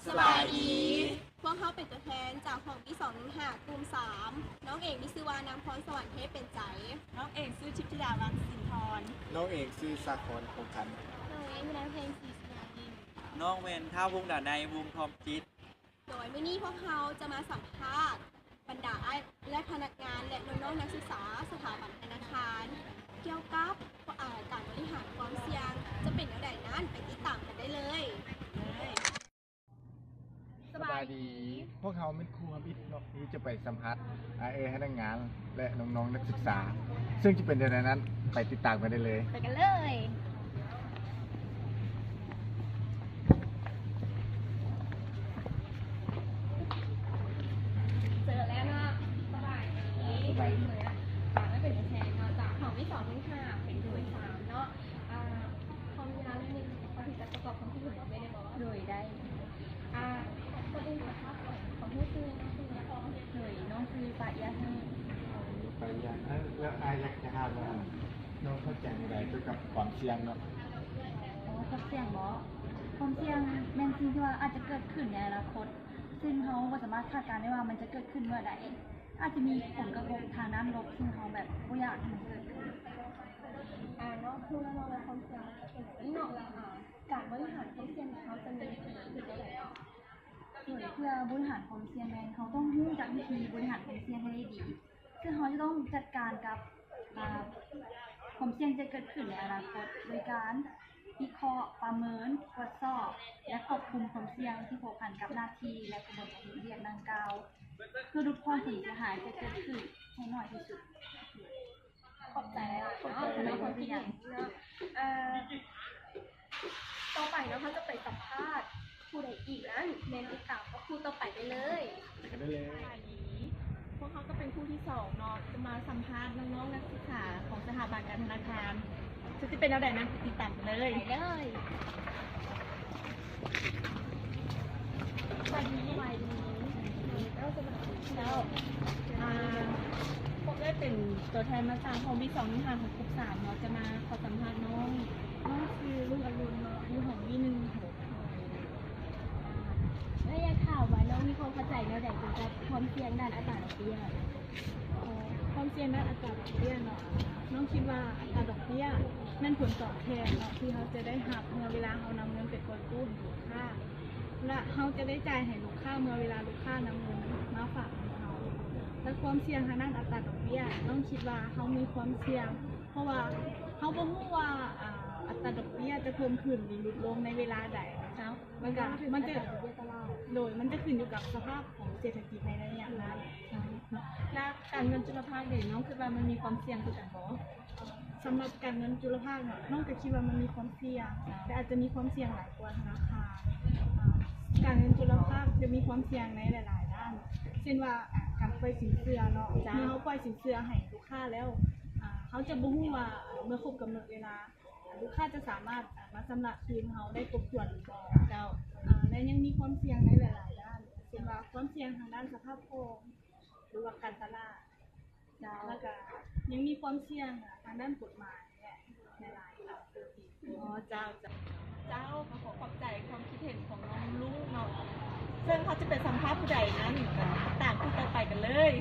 ສະບາຍດີ ພວກເຮົາເປັນຕົວແທນຈາກຫ້ອງບີສອງໜຶ່ງຫ້າ ກຸ່ມສາມ ນ້ອງເອງມີຊື່ວ່າ ນາງພອນສະຫວັນ ເທບເປັນໃຈ ນ້ອງເອງຊື່ ທິບທິດາ ວັງສິນທອນ ນ້ອງເອງຊື່ ສາຄອນ ຄົງຄັນ ນ້ອງເອງນາງເພັງ ສີສະຫຍາຍິນ ນ້ອງແມ່ນ ທ້າວ ວົງດາໄນ ວົງທອງຈິດ. ໂດຍມື້ນີ້ພວກເຮົາຈະມາສຳພາດບັນດາອ້າຍ ແລະ ພະນັກງານ ແລະ ນ້ອງໆນັກສຶກສາສະຖາບັນທະນາຄານ ກ່ຽວກັບ ອາ ການບໍລິຫານຄວາມສ່ຽງຈະເປັນແນວໃດນັ້ນ ໄປຕິດຕາມກັນໄດ້ເລີຍ. ສະບາຍດີ ພວກເຮົາແມ່ນຄູທຳອິດເນາະ ທີ່ຈະໄປສຳພາດອ້າຍເອື້ອຍພະນັກງານ ແລະ ນ້ອງໆນັກສຶກສາ ເຊິ່ງຈະເປັນແນວໃດນັ້ນ ໄປຕິດຕາມກັນໄດ້ເລີຍ ໄປກັນເລີຍ. ເຈີແລ້ວເນາະ ສະບາຍດີ ສະບາຍດີ ເປັນຕົວແທນເນາະ ຈາກຫ້ອງບີສອງໜຶ່ງຫ້າ ເປັນກຸ່ມສາມເນາະ ອາ ພ້ອມແລ້ວນີ້ ເຮົາຊິຈັດປະກອບຄວາມຄິດເຫັນໄດ້ບໍ່? ໂດຍ ໄດ້ ອາ ກ່ອນອື່ນຂໍຖາມ ຂໍຮູ້ຊື່ ນ້ອງຊື່ຫຍັງ? ໂດຍ ນ້ອງຊື່ປາເອຍ ປາເອຍ ເອີ ແລ້ວອ້າຍຢາກຈະຖາມວ່າ ນ້ອງເຂົ້າໃຈແນວໃດກ່ຽວກັບຄວາມສ່ຽງເນາະ? ອໍ ຄວາມສ່ຽງບໍ? ຄວາມສ່ຽງແມ່ນສິ່ງທີ່ວ່າອາດຈະເກີດຂຶ້ນໃນອະນາຄົດ ຊຶ່ງເຮົາບໍ່ສາມາດຄາດການໄດ້ວ່າມັນຈະເກີດຂຶ້ນເມື່ອໃດ ອາດຈະມີຜົນກະທົບທາງດ້ານລົບ ຊຶ່ງເຮົາແບບບໍ່ຢາກໃຫ້ມັນເກີດຂຶ້ນ. ອາ ເນາະ ຄືວ່າເນາະ ຄວາມສ່ຽງມັນເປັນແບບນີ້ເນາະ ອາ ການບໍລິຫານຄວາມສ່ຽງຂອງເຮົາຈະມີວິທີເຮັດແນວໃດເນາະ? ໂດຍ ເພື່ອບໍລິຫານຄວາມສ່ຽງແມ່ນເຮົາຕ້ອງຮູ້ຈັກວິທີບໍລິຫານຄວາມສ່ຽງໃຫ້ໄດ້ດີ ຄືເຮົາຈະຕ້ອງຈັດການກັບ ອາ ຄວາມສ່ຽງທີ່ຈະເກີດຂຶ້ນໃນອະນາຄົດ ໂດຍການວິເຄາະ, ປະເມີນ, ກວດສອບ ແລະ ຄວບຄຸມຄວາມສ່ຽງທີ່ພົວພັນກັບໜ້າທີ່ ແລະ ຂະບວນການເຮັດວຽກດັ່ງກ່າວ ເພື່ອຫຼຸດຜ່ອນຜົນເສຍຫາຍທີ່ຈະເກີດຂຶ້ນໃຫ້ໜ້ອຍທີ່ສຸດ. ຂອບໃຈຫຼາຍໆເນາະ ສຳລັບຄວາມຄິດເຫັນເນາະ ເອີ ຕໍ່ໄປເນາະ ເຮົາຈະໄປສຳພາດຜູ້ໃດອີກນັ້ນ ແມ່ນຕິດຕາມກັບຄູ່ຕໍ່ໄປໄດ້ເລີຍ ໄປກັນໄດ້ເລີຍ. ພວກເຮົາກໍເປັນຄູ່ທີສອງເນາະ ຈະມາສຳພາດນ້ອງໆນັກສຶກສາຂອງສະຖາບັນການທະນາຄານ ຈະເປັນແນວໃດນັ້ນ ໄປຕິດຕາມກັນເລີຍ ໄປເລີຍ. ສະບາຍດີ ສະບາຍດີ ເຈົ້າ ສະບາຍດີ ເຈົ້າ ອາ ພວກເອື້ອຍເປັນຕົວແທນມາຈາກຫ້ອງບີສອງໜຶ່ງຫ້າ ຂອງກຸ່ມສາມເນາະ ຈະມາຂໍສຳພາດນ້ອງ ນ້ອງຊື່ລຸງອະລຸນເນາະ ຢູ່ຫ້ອງບີໜຶ່ງຫົກ ເອື້ອຍຢາກຖາມວ່ານ້ອງມີຄວາມເຂົ້າໃຈແນວໃດກ່ຽວກັບຄວາມສ່ຽງດ້ານອັດຕາດອກເບ້ຍ? ຄວາມສ່ຽງດ້ານອັດຕາດອກເບ້ຍເນາະ ນ້ອງຄິດວ່າອັດຕາດອກເບ້ຍແມ່ນຜົນຕອບແທນເນາະ ທີ່ເຮົາຈະໄດ້ຮັບເມື່ອເວລາເຮົານຳເງິນໄປປ່ອຍກູ້ໃຫ້ລູກຄ້າ ແລະ ເຮົາຈະໄດ້ຈ່າຍໃຫ້ລູກຄ້າເມື່ອເວລາລູກຄ້ານຳເງິນມາຝາກໃຫ້ເຮົາ ແລະ ຄວາມສ່ຽງທາງດ້ານອັດຕາດອກເບ້ຍ ນ້ອງຄິດວ່າເຮົາມີຄວາມສ່ຽງ ເພາະວ່າເຮົາບໍ່ຮູ້ວ່າ ອາ ອັດຕາດອກເບ້ຍຈະເພີ່ມຂຶ້ນ ຫຼື ຫຼຸດລົງໃນເວລາໃດເນາະ ເຈົ້າ ມັນກະ ມັນຈະ ໂດຍ ມັນຈະຂຶ້ນຢູ່ກັບສະພາບຂອງເສດຖະກິດໃນໄລຍະນັ້ນ. ແລະ ການເງິນຈຸລະພາກເດ ນ້ອງຄິດວ່າມັນມີຄວາມສ່ຽງຄືກັນບໍ່? ສຳລັບການເງິນຈຸລະພາກເນາະ ນ້ອງກະຄິດວ່າມັນມີຄວາມສ່ຽງ ແຕ່ອາດຈະມີຄວາມສ່ຽງຫຼາຍກວ່າທະນາຄານ. ອາ ການເງິນຈຸລະພາກຈະມີຄວາມສ່ຽງໃນຫຼາຍໆດ້ານ ເຊັ່ນວ່າ ອາ ການປ່ອຍສິນເຊື່ອເນາະ ເມື່ອເຮົາປ່ອຍສິນເຊື່ອໃຫ້ລູກຄ້າແລ້ວ ອາ ເຮົາຈະບໍ່ຮູ້ວ່າ ອາ ເມື່ອຄົບກຳນົດເວລາ ລູກຄ້າຈະສາມາດ ອາ ມາຊຳລະຄືນເຮົາໄດ້ຄົບຖ້ວນຫຼືບໍ່. ເຈົ້າ ອາ ແລະ ຍັງມີຄວາມສ່ຽງໃນຫຼາຍໆດ້ານ ເຊັ່ນວ່າຄວາມສ່ຽງທາງດ້ານສະພາບຄ່ອງ ຫຼືວ່າການຕະຫຼາດ. ເຈົ້າ ແລ້ວກະຍັງມີຄວາມສ່ຽງທາງດ້ານກົດໝາຍ ແລະ ຫຼາຍໆ. ອໍ ເຈົ້າ ເຈົ້າ ເຈົ້າ ຂໍຂອບໃຈຄວາມຄິດເຫັນຂອງນ້ອງລຸງເນາະ ເຊິ່ງເຮົາຈະໄປສຳພາດຜູ້ໃດນັ້ນ ກະຕິດຕາມຄູ່ຕໍ່ໄປກັນເລີຍ.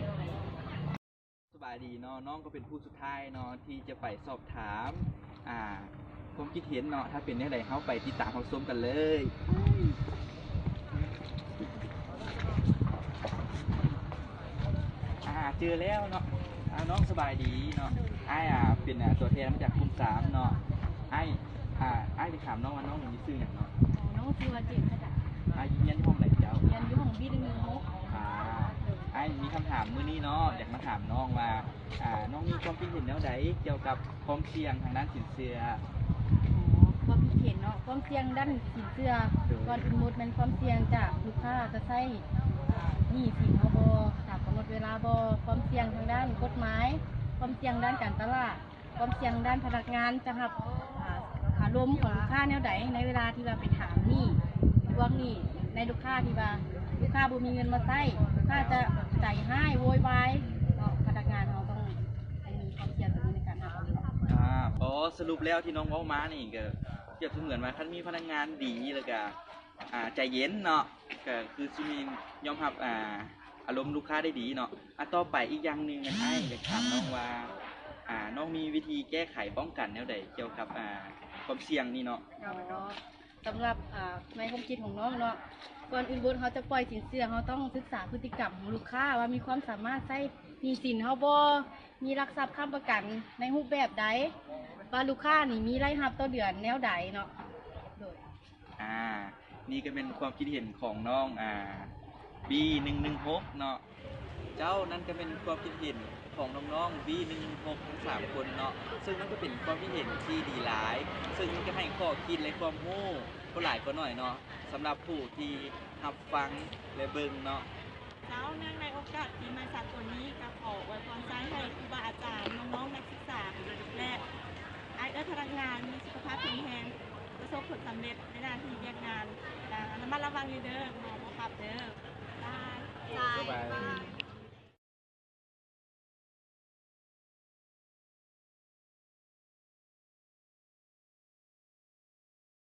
ສະບາຍດີເນາະ ນ້ອງກໍເປັນຜູ້ສຸດທ້າຍເນາະ ທີ່ຈະໄປສອບຖາມ ອາ ຄວາມຄິດເຫັນເນາະ ຖ້າເປັນແນວໃດ ເຮົາໄປຕິດຕາມຮັບຊົມກັນເລີຍ. ອາ ເຈີແລ້ວເນາະ ອາ ນ້ອງສະບາຍດີເນາະ ອ້າຍ ອາ ເປັນ ອາ ຕົວແທນມາຈາກກຸ່ມສາມເນາະ ອ້າຍ ອາ ອ້າຍຊິຖາມນ້ອງວ່າ ນ້ອງນີ້ມີຊື່ຫຍັງເນາະ? ອໍ ນ້ອງຊື່ວ່າ ເຈນ ຂະດາ ອາ ຮຽນຢູ່ຫ້ອງໃດເຈົ້າ? ຮຽນຢູ່ຫ້ອງບີໜຶ່ງໜຶ່ງຫົກ. ອາ ອ້າຍມີຄຳຖາມມື້ນີ້ເນາະ ຢາກມາຖາມນ້ອງວ່າ ອາ ນ້ອງມີຄວາມຄິດເຫັນແນວໃດກ່ຽວກັບຄວາມສ່ຽງທາງດ້ານສິນເຊື່ອ? ຄວາມຄິດເຫັນເນາະ ຄວາມສ່ຽງດ້ານສິນເຊື່ອ ໂດຍ ກ່ອນອື່ນໝົດແມ່ນຄວາມສ່ຽງຈາກລູກຄ້າຈະໃຊ້ ອາ ໜີ້ສິນເຮົາບໍ່ ຕາມກຳນົດເວລາບໍ່ ຄວາມສ່ຽງທາງດ້ານກົດໝາຍ ຄວາມສ່ຽງດ້ານການຕະຫຼາດ ຄວາມສ່ຽງດ້ານພະນັກງານຈະຮັບ ອາ ອາລົມຂອງລູກຄ້າແນວໃດ ໃນເວລາທີ່ວ່າໄປຖາມໜີ້ພວກນີ້ ໃນລູກຄ້າທີ່ວ່າລູກຄ້າບໍ່ມີເງິນມາໃຊ້ ລູກຄ້າຈະໃຈຮ້າຍໂວຍວາຍເນາະ ພະນັກງານເຮົາຕ້ອງໄດ້ມີຄວາມສ່ຽງຕົວນີ້ໃນການຮັບເອົາ. ອາ ອໍ ສະຫຼຸບແລ້ວທີ່ນ້ອງເວົ້າມານີ້ ກໍປຽບສະເໝືອນວ່າ ຄັນມີພະນັກງານດີ ແລ້ວກະ ອ່າ ໃຈເຢັນເນາະ ກໍຄືຊິມີ ຍອມຮັບ ອ່າ ອາລົມລູກຄ້າໄດ້ດີເນາະ. ອ່າ ຕໍ່ໄປອີກຢ່າງໜຶ່ງແມ່ນອ້າຍຢາກຖາມນ້ອງວ່າ ອ່າ ນ້ອງມີວິທີແກ້ໄຂປ້ອງກັນແນວໃດກ່ຽວກັບ ອ່າ ຄວາມສ່ຽງນີ້ເນາະ? ອໍ ສຳລັບ ອ່າ ໃນຄວາມຄິດຂອງນ້ອງເນາະ ກ່ອນອື່ນໝົດເຮົາຈະປ່ອຍສິນເຊື່ອ ເຮົາຕ້ອງສຶກສາພຶດຕິກຳຂອງລູກຄ້າວ່າມີຄວາມສາມາດໃຊ້ໜີ້ສິນເຮົາບໍ່ ມີຫຼັກຊັບຄ້ຳປະກັນໃນຮູບແບບໃດ ວ່າລູກຄ້ານີ້ມີລາຍຮັບຕໍ່ເດືອນແນວໃດເນາະ. ໂດຍ ອ່າ ນີ້ກໍເປັນຄວາມຄິດເຫັນຂອງນ້ອງ ອ່າ ບີ ໜຶ່ງໜຶ່ງຫົກ ເນາະ. ເຈົ້າ ນັ້ນກໍເປັນຄວາມຄິດເຫັນຂອງນ້ອງໆ ບີ ໜຶ່ງໜຶ່ງຫົກ ທັງສາມຄົນເນາະ ເຊິ່ງມັນກໍເປັນຄວາມຄິດເຫັນທີ່ດີຫຼາຍ ເຊິ່ງມັນກໍໃຫ້ຂໍ້ຄິດ ແລະ ຄວາມຮູ້ບໍ່ຫຼາຍກໍໜ້ອຍເນາະ ສຳລັບຜູ້ທີ່ຮັບຟັງ ແລະ ເບິ່ງເນາະ. ເຈົ້າ ເນື່ອງໃນໂອກາດປີໃໝ່ສາກົນນີ້ ກໍຂໍອວຍພອນໃຈໃຫ້ຄູບາອາຈານ, ນ້ອງໆນັກສຶກສາ ແລະ ອ້າຍເອື້ອຍພະນັກງານມີສຸຂະພາບແຂງແຮງ, ປະສົບຜົນສຳເລັດໃນໜ້າທີ່ວຽກງານ. ລະມັດລະວັງເດີ ເມົາບໍ່ຂັບເດີ. ບາຍ. ບາຍ.